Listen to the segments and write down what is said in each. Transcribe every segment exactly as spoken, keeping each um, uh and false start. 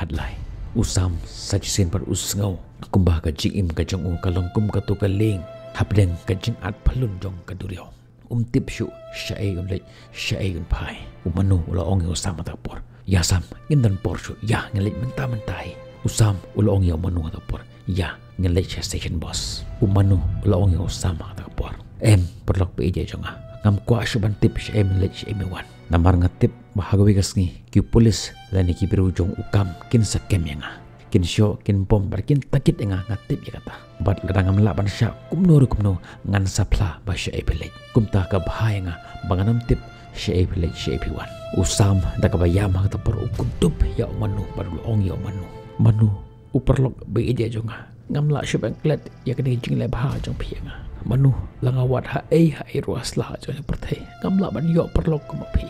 Adlai u Sam sa shisien pat u sngew kumba ka jingim ka jong u ka long kum kato ka lieng hapdeng ka jingat phyllun jong ka duriaw. Um tip shuh shaei un leit, shaei un phai. U Manu u la ong ïa u Sam ha kata ka por, ïa Sam, ngim don por shuh, ïa ngin leit mynta mynta hi. U Sam u la ong ïa u Manu ha kata ka por, ïa ngin leit sha station bus. U Manu u la ong ïa u Sam ha kata ka por, em paralok ba ïeit jong nga, ngam kwah shuh ban tip shaei men leit shaei men wan. Namar nga tip ba ha kawei ka sngi ki pulis lane ki briew jong u kam kin sa kem ïa nga. Kin shoh, kin bom, bad kin takit ïa nga, nga tip ïa kata. Bad lada ngam lah ban shah kumno ruh kumno, ngan sa phla ba shaei phi leit. Kumta ka bha ïa nga ba ngan ym tip shaei phi leit shaei phi wan. U Sam da kaba ïam ha kata ka por u kyndup ïa u Manu bad u la ong ïa u Manu, Manu, u paralok ba ïeit jong nga, ngam lah shuh ban klet ïa kane ka jingleh bha jong phi ïa nga. Manu, la nga wad haei haei ruh ha sla jong ka pyrthei, ngam lah ban ïoh paralok kum ma phi.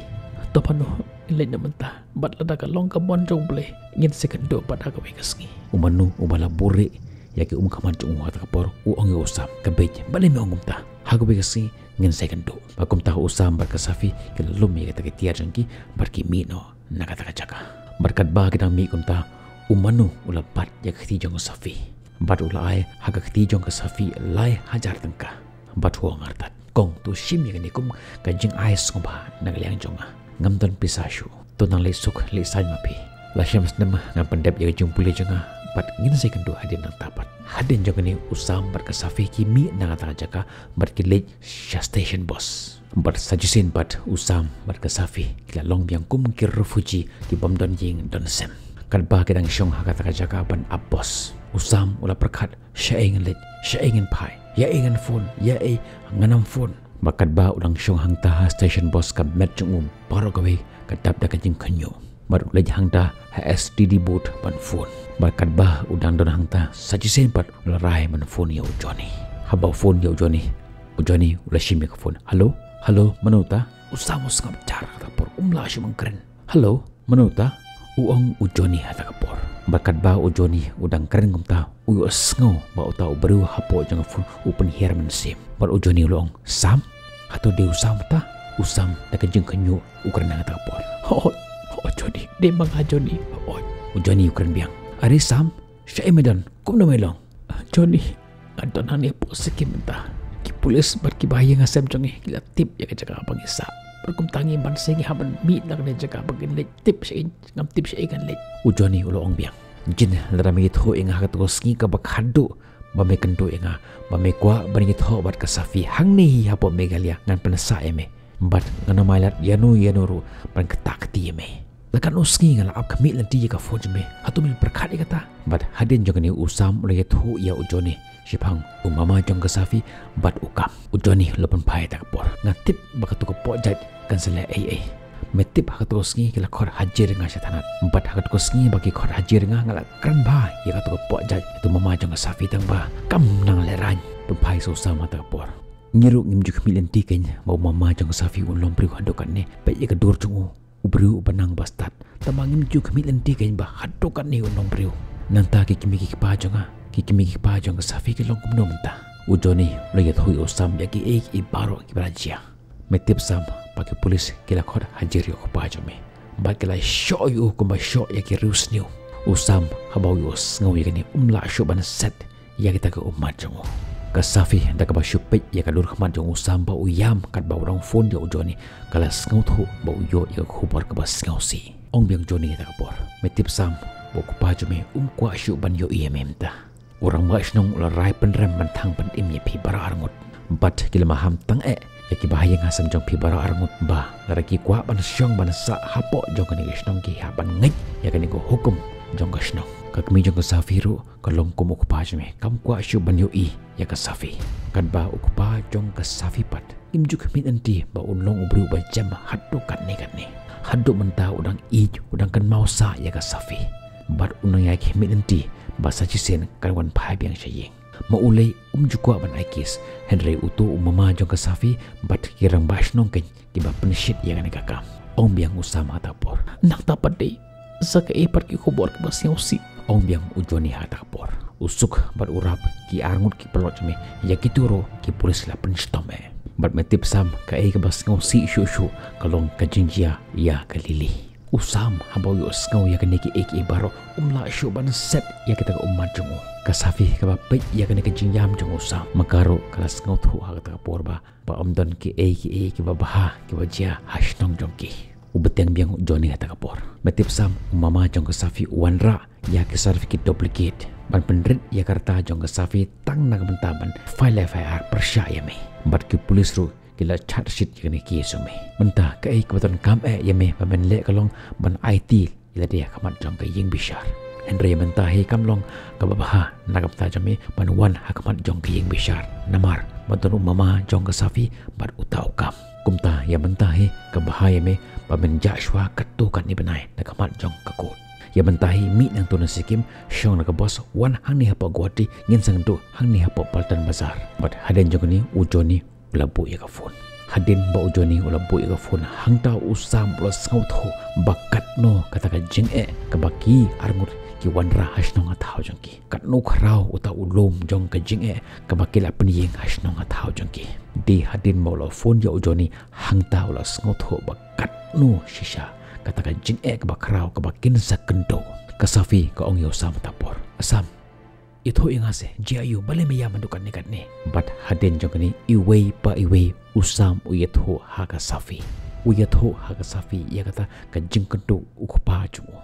To Manu, ngin leit na mynta. Bad lada ka long ka mon jong U Blei, ngin sa ïakynduh pat ha kawei ka sngi. U Manu uba la buhrieh ïa ki umkhmat jong u ha kata ka por u ong ïa u Sam, ka beit, balei me ong kumta? Ha kawei ka sngi ngin sa ïakynduh. Bad kumta u Sam bad ka Safi ki la lum ïa kita ki tiar jong ki bad ki mih noh na kata ka jaka. Bad katba ki dang mih kumta, u Manu u la bat ïa ka kti jong ka Safi bad u la ai ha ka kti jong ka Safi lai hajar tyngka. Bad u ong artat, kong, to shim ïa kane kum ka jingai sngewbha na ka liang jong nga. Ngam don pisa shuh. To nang leit suk leit saiñ ma phi. La shem snem ngan pyndep ïa ka jingpule jong nga bad ngin sa ïakynduh hadien nangta pat. Hadien jong kane u Sam bad ka Safi ki mih na kata ka jaka bad ki leit sha station bus. Bad sa shisien pat u Sam bad ka Safi ki la long biang kum ki refugee ki bym don ïing don sem. Katba ki dang shong ha kata ka jaka ban ap bus, u Sam u la pyrkhat, shaei ngan leit, shaei ngan phai, ïa ei ngan phone, ïa ei ngan ym phone. Bad katba u dang shong hangta ha station bus, ka met jong u baroh kawei ka dap da ka jingkhynñiuh. Bad u leit hangta ha S T D booth ban phone. Bad katba u dang don hangta, sa shisien pat u la rai ban phone ïa u Johnny. Haba u phone ïa u Johnny, u Johnny u la shim ïa ka phone. Hello? Hello, mano uta? U Sam u sngap jar ha kata ka por, um lah shuh ban kren. Hello, mano uta? U ong u Johnny ha kata ka por. Bad katba u Johnny u dang kren kumta, u ïohsngew ba uta u briew hapoh jong ka phone u pynhiar mynsiem. Bad u Johnny u la ong, Sam? Hato dei u Sam uta? U Sam da ka jingkhynñiuh u kren ha kata ka por. Hooid, hooid Johnny, dei ma nga Johnny, hooid. U Johnny u kren biang, are Sam, shaei me don, kumno me long? Johnny, nga don hangne hapoh Sikkim mynta. Ki pulis bad kiba ha ïing ha sem jong ngi ki la tip ïa ka jaka ba ngi sah. Bad kumta ngi ban seh ngi hap ban mih na kane ka jaka ba ngin leit, tip shaei, ngam tip shaei ngan leit. U Johnny u la ong biang, jin, lada me ïathuh ïa nga ha kato ka sngi kaba khadduh ba me kynduh ïa nga, ba me kwah ban ïathoh bad ka Safi hangne hi hapoh Meghalaya, ngan pynsah ïa me. Bad ngan ym ailad ïano ïano ruh ban ktah kti ïa me. La katno sngi nga la ap khmih lynti ïa ka phone jong me, hato me pyrkhat ïa kata? Bad hadien jong kane u Sam u la ïathuh ïa u Johnny shaphang u mama jong ka Safi bad u kam. U Johnny u la pynphai ha kata ka por. Nga tip ba kato ka pohjait kan sa leh ei ei. Me tip ha kato ka sngi ki la khot hajir ïa nga sha thanat. Bad ha kato ka sngi ba ki khot hajir ïa nga, nga la kren bha ïa kato ka pohjait, ïa uto u mama jong ka Safi, tang ba kam nang lehraiñ. Pynphai sa u Sam ha kata ka por. Ngi ruh ngim ju khmih lynti keiñ ba u mama jong ka Safi un long briew haduh katne. Peit ïa ka dur jong u, u briew uba nang ba stad. Tangba ngim ju khmih lynti keiñ ba haduh katne un long briew. Nangta ki kmie ki kpa jong nga, ki kmie ki kpa jong ka Safi ki long kumno mynta? U Johnny u la ïathuh ïa u Sam ïa kiei kiei baroh kiba la jia. Me tip Sam ba ki pulis ki la khot hajir ïa u kpa jong me bad ki la shoh ïa u kumba shoh ïa ki riewsniew. U Sam haba u ïohsngew ïa kane um lah shuh ban set ïa kita ki ummat jong u. Ka Safi da kaba shu peit ïa ka dur khmat jong u Sam ba u ïam katba u dang phone ïa u Johnny, ka la sngewthuh ba u ïoh ïa ka khubor kaba sngewsih. Ong biang Johnny ha kata ka por, me tip Sam ba u kpa jong me um kwah shuh ban ïohi ïa me mynta. U rangbah shnong u la rai pynrem ban thang pynim ïa phi baroh arngut. Bad ki la maham tang eh ïa kiba ha ïing ha sem jong phi baroh arngut ba lada ki kwah ban shong ban sah hapoh jong kane ka shnong ki hap ban ngeit ïa kane ka hukum jong ka shnong. Ka kmie jong ka Safi ruh ka long kum u kpa jong me, kam kwah shuh ban ïohi ïa ka Safi. Katba u kpa jong ka Safi pat, ngim ju khmih lynti ba un long u briew ba jem haduh katne katne. Haduh mynta u dang ïeit, u dang kynmaw sah ïa ka Safi. Bad u nang ïai khmih lynti ba sa shisien kan wan phai biang sha ïing. Ma u lei um ju kwah ban ai case, hynrei uto u mama jong ka Safi bad ki rangbah shnong keiñ kiba pynshit ïa kane ka kam. Ong biang u Sam ha kata ka por, nangta pat dei sa kaei pat ki khubor kiba sngewsih? Ong biang u Johnny ha kata ka por. U Suk bad u Rap, ki arngut ki paralok jong me, ïa kito ruh ki pulis la pynshitom eh. Bad me tip Sam, kaei kaba sngewsih shuh shuh ka long ka jingjia ïa ka Lily. U Sam haba u ïohsngew ïa kane kiei kiei baroh, um lah shuh ban set ïa kata ka ummat jong u. Ka Safi kaba peit ïa kane ka jingïam jong u Sam, ma ka ruh ka la sngewthuh ha kata ka por ba, ba ym don kiei kiei kiba bha kiba jia ha shnong jong ki. U bteng biang u Johnny ha kata ka por. Me tip Sam, u mama jong ka Safi u wanrah ïa ki certificate duplicate ban pynrit ïa ka rta jong ka Safi tang na ka bynta ban file F I R pyrshah ïa me. Bad ki pulit ruh ki la charge sheet ïa kane ka case jong me. Mynta kaei kaba donkam eh ïa me ba men leh ka long ban aiti ïa lade ha khmat jong ka ïing bishar. Hynrei mynta hi kam long kaba bha na ka bynta jong me ban wan ha khmat jong ka ïing bishar, namar ba don u mama jong ka Safi bad uta u kam. Kumta ïa mynta hi ka bha ïa me ba men jah shuwa katto katne bnai na khmat jong ka kot. Ïa mynta hi mih nangto na Sikkim, shong na ka bos, wan hangne hapoh Guwahati, ngin sa ïakynduh hangne hapoh Paltan Bazar. Bad hadien jong kane u Johnny u la buh ïa ka phone. Hadien ba u Johnny u la buh ïa ka phone, hangta u Sam u la sngewthuh ba katno kata ka jingeh kaba ki arngut ki wanrah ha shnong ha thaw jong ki. Katno khraw uta u lum jong ka jingeh kaba ki la pynïeng ha shnong ha thaw jong ki. Dei hadien ba u la phone ïa u Johnny, hangta u la sngewthuh ba katno shisha kata ka jingeh kaba khraw kaba kin sa kynduh. Ka Safi ka ong ïa u Sam ha kata ka por, "Sam, ïathuh ïa nga se, jia aïu, balei me ïam haduh katne katne?" Bad hadien jong kane, iwei pa iwei u Sam u ïathuh ha ka Safi. U ïathuh ha ka Safi ïa kata ka jingkynduh u kpa jong u.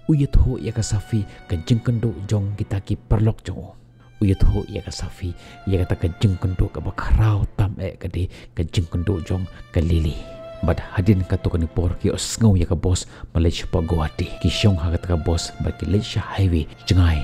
U ïathuh ïa ka Safi ka jingkynduh jong kita ki paralok jong u. U ïathuh ïa ka Safi ïa kata ka jingkynduh kaba khraw tam eh, ka dei ka jingkynduh jong ka Lily. Bad hadien katto katne por ki ïohsngew ïa ka bos ba leit shapoh Guwahati. Ki shong ha kata ka bos bad ki leit sha highway jngai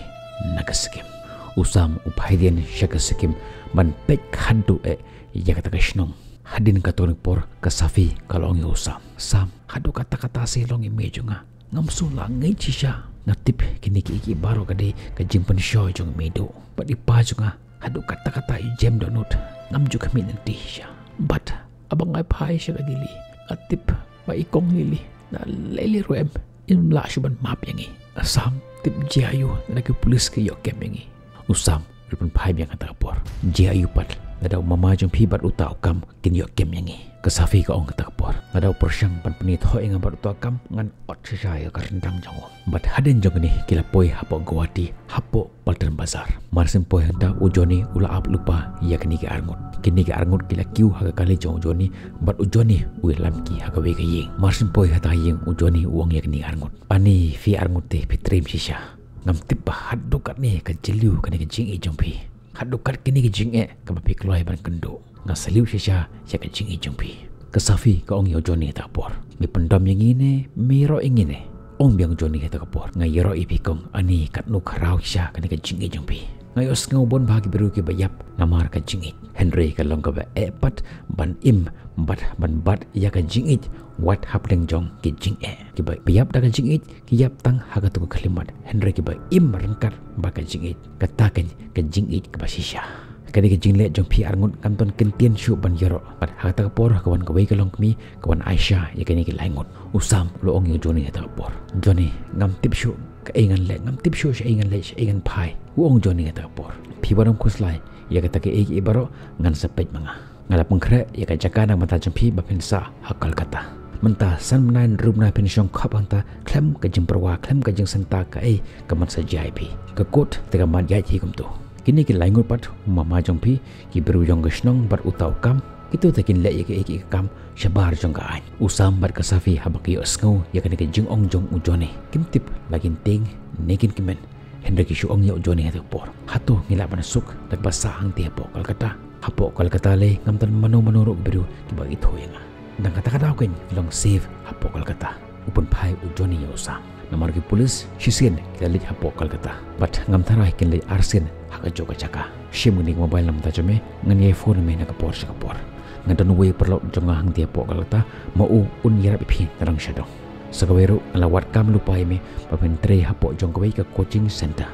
na ka Sikkim. U Sam u phai dien sha ka Sikkim ban peit khadduh eh ïa kata ka shnong. Hadien katto katne por ka Safi ka la ong ïa u Sam, "Sam, haduh katta katta se long i mei jong nga. Ngam sngewlah ngeit shisha. Nga tip kine kiei kiei baroh ka dei ka jingpynshoi jong i meiduh bad i pa jong nga. Haduh katta katta i jem dohnud, ngam ju khmih lynti shisha. Bad haba nga phai sha ka Delhi, nga tip ba i kong Lily, na lei lei ruh em, im lah shuh ban map ïa ngi. Sam, tip jia aïu lada ki pulit ki ïoh kem ïa ngi?" U Sam u la pynphai biang ha kata ka por, "Jia aïu pat lada u mama jong phi bad uta u kam kin ïoh kem ïa ngi?" Ka Safi ka ong ha kata ka por, "Lada u pyrshang ban pynïathoh ïa nga bad uta u kam, ngan ot shisha ïa ka ryndang jong u." Bad hadien jong kane ki la poi hapoh Guwahati, hapoh Paltan Bazar. Mar shu poi hangta u Johnny u la ap lypa ïa kine ki arngut. Kine ki arngut ki la kiew ha ka kali jong u Johnny, bad u Johnny u ïalam ki ha kawei ka ïing. Mar shu poi hangta ha ïing u Johnny u ong ïa kine ki arngut, "Ani phi arngut te phi triem shisha. Ngam tip ba haduh katne ka jylliew kane ka jingïeit jong phi. Haduh kat kine ka jingeh kaba phi kloi ban kynduh. Nga salute shisha ïa ka jingïeit jong phi." Ka Safi ka ong ïa u Johnny ha kata ka por, "Me pyndom ïa ngi ne me ïaroh ïa ngi ne?" Ong biang u Johnny ha kata ka por, "Nga ïaroh ïa phi kong, ani katno khraw shisha kane ka jingïeit jong phi. Nga ïohsngew bun bha ki briew kiba ïap namar ka jingïeit. Hynrei ka long kaba eh pat ban im bad ban bat ïa ka jingïeit wat hapdeng jong ki jingeh. Kiba ïap da ka jingïeit ki ïap tang ha katu ka khyllipmat, hynrei kiba im ryngkat bad ka jingïeit, kata ka, ka jingïeit kaba shisha. Kane ka jingleh jong phi arngut ngam don kyntien shuh ban ïaroh." Bad ha kata ka por ka wan kawei ka longkmie, ka wan ai sha ïa kine ki lai ngut. U Sam u la ong ïa u Johnny ha kata ka por, "Johnny, ngam tip shuh kaei ngan leh, ngam tip shuh shaei ngan leit, shaei ngan phai." U ong u Johnny ha kata ka por, "Phi wat ym khuslai, ïa kata kaei kaei baroh ngan sa peit ma nga. Nga la pynkhreh ïa ka jaka na ka bynta jong phi ba phin sah ha Kolkata. Mynta san bnai hynriew bnai phin shong khop hangta khlem ka jingpyrwa, khlem ka jingsynta kaei ka ban sa jia ïa phi. Ka kot te ka mad ïaid hi kumto. Kine ki lai ngut pat, u mama jong phi, ki briew jong ka shnong bad uta u kam, kito te kin leh ïa kaei kaei ka kam shabar jong ka aiñ." U Sam bad ka Safi haba ki ïohsngew ïa kane ka jingong jong u Johnny, kim tip la kin tieng ne kin kmen. Hynrei ki shu ong ïa u Johnny ha kata ka por, "Hato ngi lah ban suk da kaba sah hangtei hapoh Kolkata? Hapoh Kolkata lei ngam don mano mano ruh ki briew kiba ithuh ïa nga. Dang kata ka daw keiñ ngi long safe hapoh Kolkata." U pynphai u Johnny ïa u Sam. Namar ki pulit shisien ki la leit hapoh Kolkata, bad ngam tharai kin leit arsien ha kajuh ka jaka. "Shim kane ka mobile na ka bynta jong me, ngan ïai phone ïa me na ka por sha ka por. Nga don uwei u paralok jong nga hangtei hapoh Kolkata, ma u un ïarap ïa phi na dong sha dong. Sa kawei ruh nga la wad kam lypa ïa me ba phin trei hapoh jong kawei ka coaching center.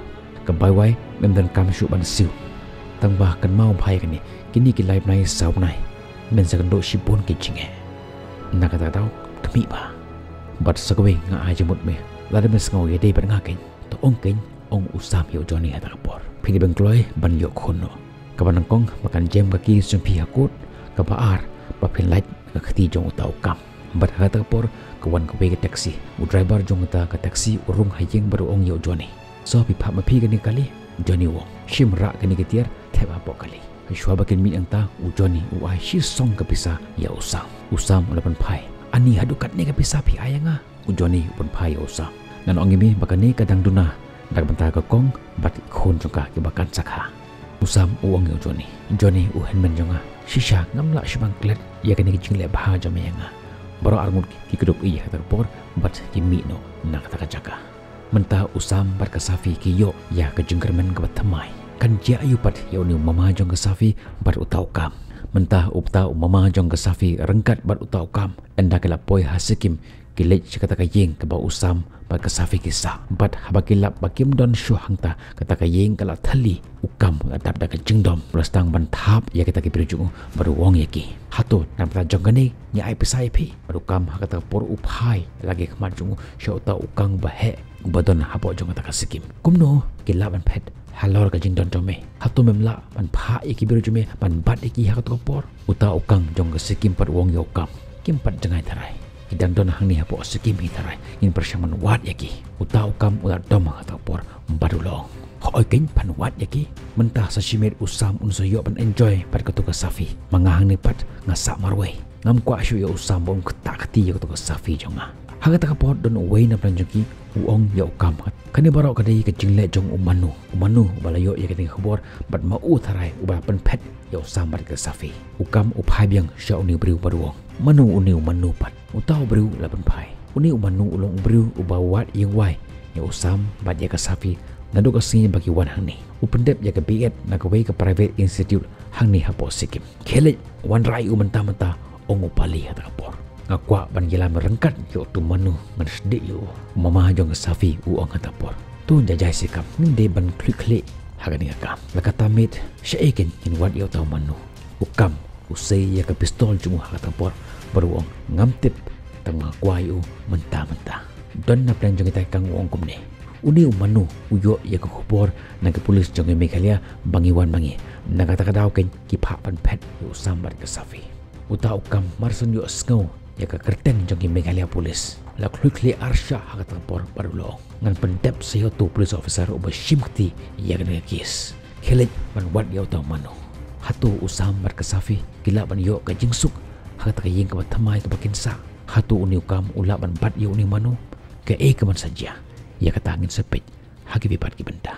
Ka bai wai mem donkam shuh ban siew. Tang ba kynmaw bha ïa kane, kine ki lai bnai saw bnai men sa kynduh shibun ki jingeh. Na kata ka daw khmih bha. Bad sa kawei nga ai jingmut me, lada me sngew ïadei bad nga keiñ, to ong keiñ," ong u Sam ïa u Johnny ha kata ka por. "Phi dei ban kloi ban ïoh khun noh. Kaba nyngkong ba kan jem ka case jong phi ha kot, kaba ar ba phin lait na ka kti jong uta u kam. Bad ha kata ka por ka wan kawei ka taxi. U driver jong kata ka taxi u rung ha ïing bad u ong ïa u Johnny, "Sngewbha phi phah ma phi kane ka kali?" U Johnny u ong, "Shim rah kane ka tiar, thep hapoh kali." Shuwa ba kin mih nangta, u Johnny u ai shisong ka pisa ïa u Sam. U Sam u la pynphai. "Ani haduh katne ka pisa phi ai ïa nga?" U Johnny u pynphai ïa u Sam. "Ngan ong ïa me ba kane ka dang duna na ka bynta ka kong bad ki khun jong ka kiba kan sa kha." U Sam u ong ïa u Johnny, "Johnny u hynmen jong nga, shisha ngam lah shuh ban klet ïa kane ka jingleh bha jong me ïa nga. Baroh arngut ki kdup ïa kata ka por bad ki mih noh na kata ka jaka." Mynta u Sam bad ka Safi ki ïoh ïa ka jingkyrmen kaba thymmai. Kan jia aiu pat ïa une u mama jong ka Safi bad uta u Kam. Mynta uta u mama jong ka Safi ryngkat bad uta u Kam, ynda ki la poi ha Sikkim, ki leit sha kata ka ïing kaba u Sam bad ka Safi ki sah. Bad haba ki lap ba kim don shuh hangta, kata ka ïing ka la thylli. U Kam u la dap da ka jingdom, u la sdang ban thap ïa kita ki briew jong u bad u ong ïa ki, "Hato na ka bynta jong kane ngi ai pisa ïa phi?" Bad u Kam ha kata ka por u phai la ki khmat jong u sha uta u Kam ba heh uba don hapoh jong kata ka Sikkim. "Kumno ki lah ban phet halor ka jingdon jong me? Hato mem lah ban phah ïa ki briew jong me ban bat ïa ki ha kata ka por?" Uta u Kam jong ka Sikkim pat u ong ïa u Kam, "Kim pat jngai tharai. Ki dang don hangne hapoh Sikkim hi tharai. Ngin pyrshang ban wad ïa ki." Uta u Kam u la dom ha kata ka por bad u la ong, "Hooid keiñ, phan wad ïa ki. Mynta sa shi miet u Sam un sa ïoh ban enjoy bad kato ka Safi. Ma nga hangne pat nga sah marwei. Ngam kwah shuh ïa u Sam ba un ktah kti ïa kato ka Safi jong nga." Ha kata ka por don uwei na pdeng jong ki u ong ïa u Kam, "Kane baroh ka dei ka jingleh jong u Manu. U Manu uba la ïoh ïa kane ka khubor bad ma u tharai uba la pynphet ïa u Sam bad ka Safi." U Kam u phai biang sha une u briew bad u ong, "Mano une u Manu pat?" Uta u briew la pynphai, "Une u Manu u long u briew uba wad ïing wai ïa u Sam bad ïa ka Safi naduh ka sngi ba ki wan hangne. U pyndep ïa ka B.Ed na kawei ka private institute hangne hapoh Sikkim. Khie leit wanrah ïa u mynta mynta," ong u pali ha kata ka por. "Nga kwah ban ïalam ryngkat ïa utu u Manu, ngan sdieh ïa u," u mama jong ka Safi u ong ha kata ka por. "To jai jai shi Kam, ngim dei ban khluit khlieh ha kane ka kam. La katta miet shaei keiñ ngin wad ïa uta u Manu." U Kam u sei ïa ka pistol jong u ha kata ka por bad u ong, "Ngam tip, tang nga kwah ïa u mynta mynta." Don na pdeng jong kita ki kang u ong kumne, "Une u Manu u ïoh ïa ka khubor na ki pulit jong ka Meghalaya ba ngi wan ma ngi. Na kata ka daw keiñ ki phah ban phet ïa u Sam bad ka Safi." Uta u Kam mar shen ïohsngew ïa ka kyrteng jong ki Meghalaya Police, la khluit khlieh arshah ha kata ka por bad u la ong, "Ngan pyndep sa ïa utu u police officer uba shim kti ïa kane ka case. Khie leit ban wad ïa uta u Manu." Hato u Sam bad ka Safi ki lah ban ïoh ka jingsuk ha kata ka ïing kaba thymmai kaba kin sah? Hato une u Kam u lah ban bat ïa une u Manu? Kaei kaban sa jia, ïa kata ngin sa peit ha kiwei pat ki bynta.